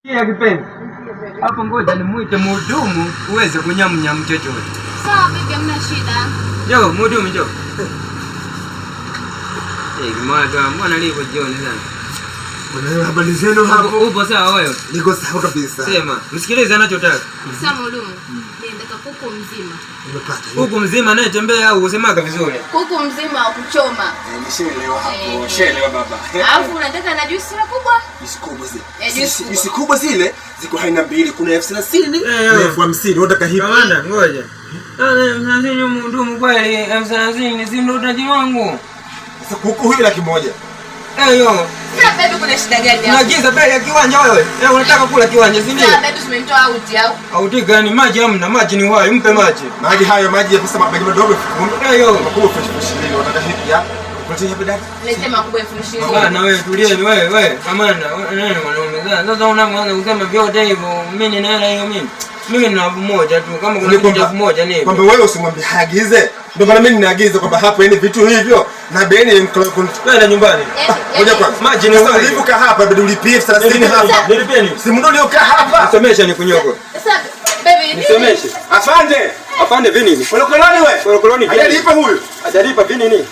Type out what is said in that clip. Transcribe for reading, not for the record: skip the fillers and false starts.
Ya kipenzi. Hapo ngoja nimuite mhudumu uweze kunyamnyamu chochote. Sawa baby, hamna shida. Njoo mhudumu, njoo. Eh, kimwaka mbona liko jioni sana? Bwana, habari zenu hapo? Upo sawa wewe? Niko sawa kabisa. Sema, msikilize anachotaka. Sawa mhudumu. Nataka kuku mzima. Nimepata. Kuku mzima anayetembea au usemaka vizuri? Kuku mzima wa kuchoma. Nishaelewa hapo. Nishaelewa baba. Alafu unataka na juisi ile kubwa? Juisi kubwa zile. Juisi kubwa. Juisi kubwa zile ziko aina mbili, kuna 30,000 na 50,000. Unataka hipi? Kamanda, ngoja. Sasa 30,000 mhudumu kweli, 30,000 si ndio utajiri wangu? Sasa kuku huyu 100,000. Eh, yo. Sasa baby, kuna shida gani hapo? Unaagiza bei ya kiwanja wewe. Eh, unataka kula kiwanja si ndio? Sasa baby, tumemtoa out au? Auti gani? Maji hamna, maji ni uhai, mpe maji. Maji hayo, maji ya pesa, maji madogo 10,000. Eh, yo. Makubwa 20,000. Unataka hipi ya? Kuletea hipi dada? Lete makubwa 20,000. Bwana wewe tulieni wewe wewe. Kamanda, nani mwanaume? Sasa unaanza kusema vyote hivyo, mimi nina hela hiyo mimi. Mimi nina 1,000 tu, kama kuna kitu 1,000 ni. Kwamba wewe usimwambie haagize. Ndio maana mimi ninaagiza kwamba hapo yani vitu hivyo na bei ni Kwenda nyumbani. Ngoja kwanza. Maji ni Sasa uhai. ulipokaa hapa bado ulipie 30 hapa. Nilipie nini? Si mndio uliokaa hapa? Nisomeshe ni kunyoko. Sasa baby, nini? Nisomeshe. Afande. Afande vinini? Kolokoloni wewe. Kolokoloni. Hajalipa huyu. Hajalipa vinini?